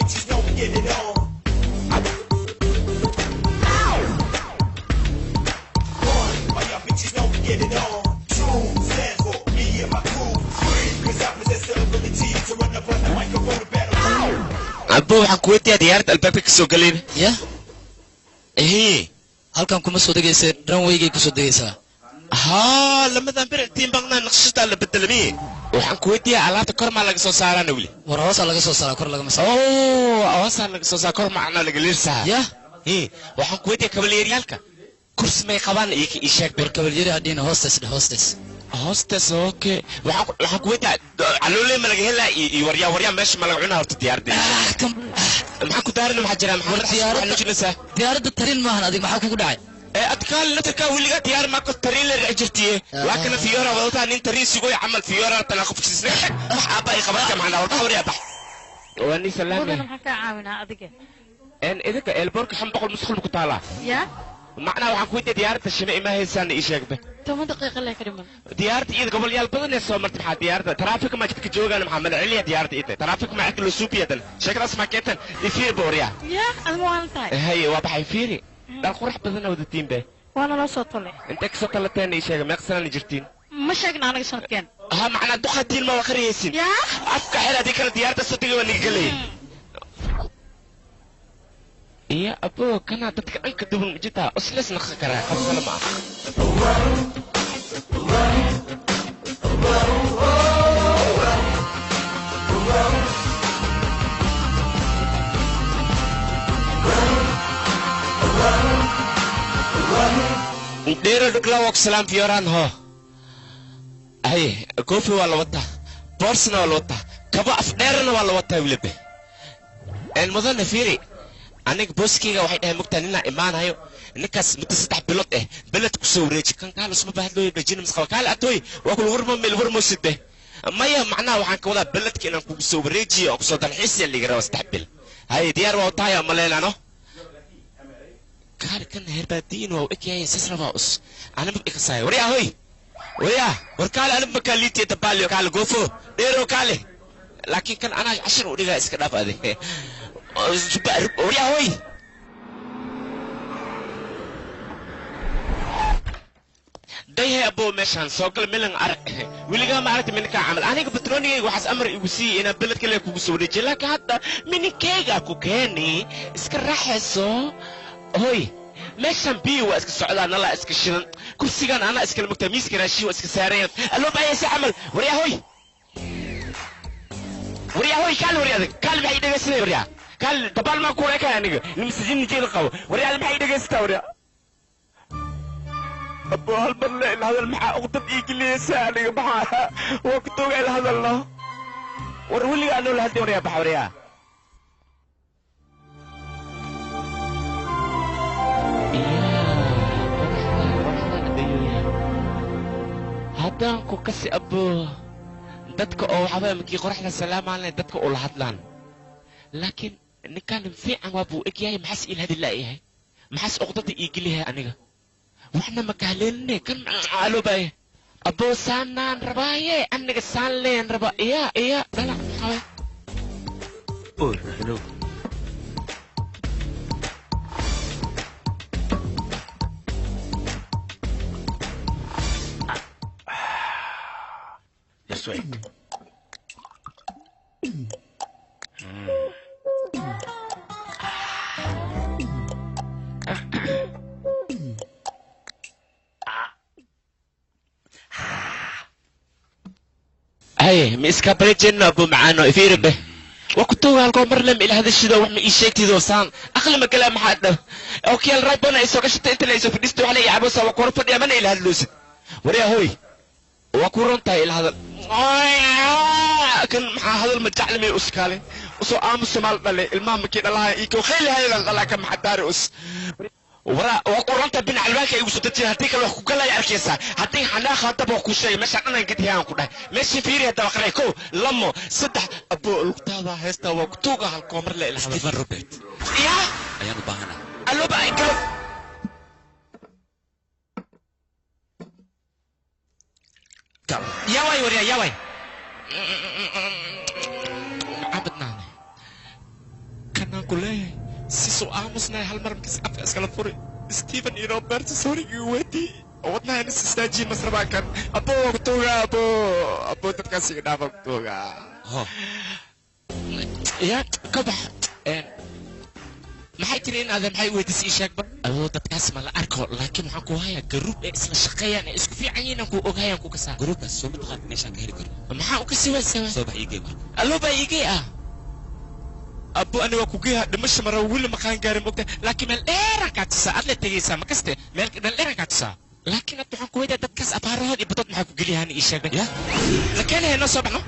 bitches know we get it on. One, all y'all bitches know we get it on. Two stands for me and my crew. Three, cause I possess the ability to run up on the microphone and battle. Abbo waxaan ku weydiiyaa diyaaradda albaabka ka soo galeen. Ya? Ehe. Halkan kuma soo degaysa, runwaygay ku soo degaysaa. Haa, lamadan bir tiin baqnaa naqshada la bedelmi. Waxaan ku weydiiyaa alaabta kor maa laga soo saaraana weli? War hoosaa laga soo saaraa, kor lagama saaro. Oo, hoosaa laga soo saaraa, kor macnaa laga liirsaa. Ya? Hee, waxaan ku weydiiyaa kabalyeeryaalka kursi may qabaan iyo ii sheeg. War kabalyeri hadhiina, hostess dheh, hostess. Hostess, okay. Waxaan ku weydiiyaa calooley ma laga helaa iyo waryaa waryaa meesha ma laga cunaa horta diyaaradda? Maxaa ku daarina, maxaa jira, maxaa War madaxa nujinaysaa? Diyaaradda tarin maahan, adig maxaa kugu dhacay? Ee adkaal naftarkaa weligaa diyaar maa ko tariin la rici jirtiye. Waa kana Fiyoora wadataa nin tariin sugoy camal Fiyoora tana qofkiisna wax aabba ay qaban ka macnaa warbax waryaa bax waa nin salaame. Mudan, maxaan kaa caawinaa adiga? En idinka eelboorka 500 musqul ku taalaa? Ya? Macnaa waxaan ku weydiiyay diyaaradda shime ima haysaan, ii sheegba. 10 daqiiqo lee ka dhiman. Diyaaradda iyada gobolyaal badan ee soo martay, maxaa diyaaradda taraafika ma jidka joogaan, maxaa madaceliya diyaaradda iyada taraafik ma cidka loo suubiyadan sheekadaas ma keentan ifiir booriya. Ya, adma waalan tahay? Haye, waa baxay. Fiiri, dhal qurux badana wadatiin be. Waana loo soo tolay. Intee kasoo talateen, ii sheega, meeq sanana jirtiin? Ma sheegna anaga sanadkeen. Ha, macnaa duqatiin ma waqriyaysin? Ya. Afka xel, haddii kale diyaaradda soo degay waa niga gelay. Iyo abo kana dadka dhanka duwan majitaa usles naqan karaa qof kale ma aha. Dheero dhugla wak salaam Fiyooraan ho. Haye, koofi waa la wataa, boorsna waa la wataa, kabo af dheerna waa la wataa weliba. En mudane, fiiri, aniga booskeyga waxay dhahay mugtaa ninaa imaanayo, ninkaas muddo 3 bilood eh beled kusoo wareeji kan kaal usma bahdlooyo dhajina masqaba kaale atooy waa kula warmo meel warmooside. Maya, macnaha waxaan ka wadaa beledka inaan kugu soo wareejiyo oo kusoo dalxiisiya liga raba 3 bil. Haye, diyaar waa tahay oo maleynano kaali kan herbaadiin waa u egyahay sas rabaa us anima ikasaayo. Waryaa hoy, waryaa, war kaale, anima makaaliitiya dabaaliyo kaale goofo dheero kaale, laakiin kan anaa cashar u dhigaa iska dhaaf ade. Waryaa hoy, dayhay abbo meeshaan soo gal milan arag weligaa ma aragta minankaa camal. Aniga batroonigayga waxaas amar igu siiyey inaan beled kale kugu soo wareejiyo, laakiin hadda mininkayga ku keeni iska raaxayso. Hoy, meeshaan biyo waa iska socdaa, nalaa iska shidan, kursigan anaa iskala mugtaa, miiska raashin waa iska saarayan aloo baayaysa camal. Waryaa hoy, waryaa hoy, kaali, waryaa adag kaali, maxay dhegaysanay? Waryaa kaali, dabaal maa ku wareekaya aniga nimasajin nijeeda qabo. Waryaa, maxay dhegaysataa? Waryaa abbo, hal mar le ila hadal, maxaa uqdad ii geliyeysaa aniga? Maxaa waa ku tooga ila hadalno? War weligaa anoo la hadlay. Waryaa bax, waryaa. Haddaan ku kasi abbo, dadka oo waxaabaa markii qoraxda salaamaan leh dadka ula hadlaan, laakiin ninkan fiican waa buu egyahay. Maxaas iil hadi la'yahay? Maxaas uqdada ii geliyahay aniga? Waxna ma kahaleeline kan aloobaye. Abbo saanaan rabaaye, aniga saan leen raba iya iya dhalac maxaa waay? Oh, hello. Just wait. Haye, ma iska barejeenno abbo macaano? Ifiiribe, waa ku tooga halkoo mar lem ila hadashido wax ma ii sheegtido saan aqli ma galaa. Maxaa dhab okyaal raybona ay soo gashata inta la isoo fadhiisto wax la ii cabosa waa kor fadhiya mana ila hadloosid. Waryaa hoy, waa ku ron tahay ila hadal kan maxaa hadal ma jeclamay uskaale usoo aamuso maal dhale ilmaha makii dhalaha ii kow khayli haylan dhalaa ka maxaa daari us. Waraa waa ku ronta bin albaanka igu soo dejiya, haddii kale wax ku galaya arkaysaa, haddii xanaaqa haddaba wax ku sheegay meesha dhanan gedihaan ku dhahay meeshii. Fiiri haddaba qaray 1, 2, 3 abbo lugtaada heesta waa ku tuuga halkoo mar la ila hadal. Stephen Robert ya ayaan u baahanahay. Alloba ay kalo yaway. Waryaa yaway, maxaa badnaanay? Ninkaan ku leeyahay sisuu aamusnahay hal mar markiis afka iskala furi. Steven iyo Roberto sorry weydii. Wadnaha is istaajiye masrabaa kan. Abo waa ku tuugaa abo. Abo dadkaas iga dhaafa ku tuugaa. Ho. Ya ka bax. Maxay tiri in aadan maxay weydiisay ii sheegba? Abo dadkaas ma la arko laakiin waxaan ku hayaa garuub ee isla shaqeeyaan ee isku fiican yihiin aan ku ogahayaan ku kasaa. Gruubkaas soo ma taqaan meeshaan ka heli karo. Maxaa u kasi waysaa? Soo bax ii gee marka. Allo baa iigay ah. Abo aniga waa kugeeha dhimasha mara weli maqaan gaarin mogta laakiin meel dheeraan kaa tusaa aad la tegaysaa ma kaste meel dheeraan kaa tusaa laakiin hadda waxaan ku weydaa dadkaas abaarahood iyo badood maxaa ku geliyahan ii sheegay Ya. la keenaya noo soo baxno.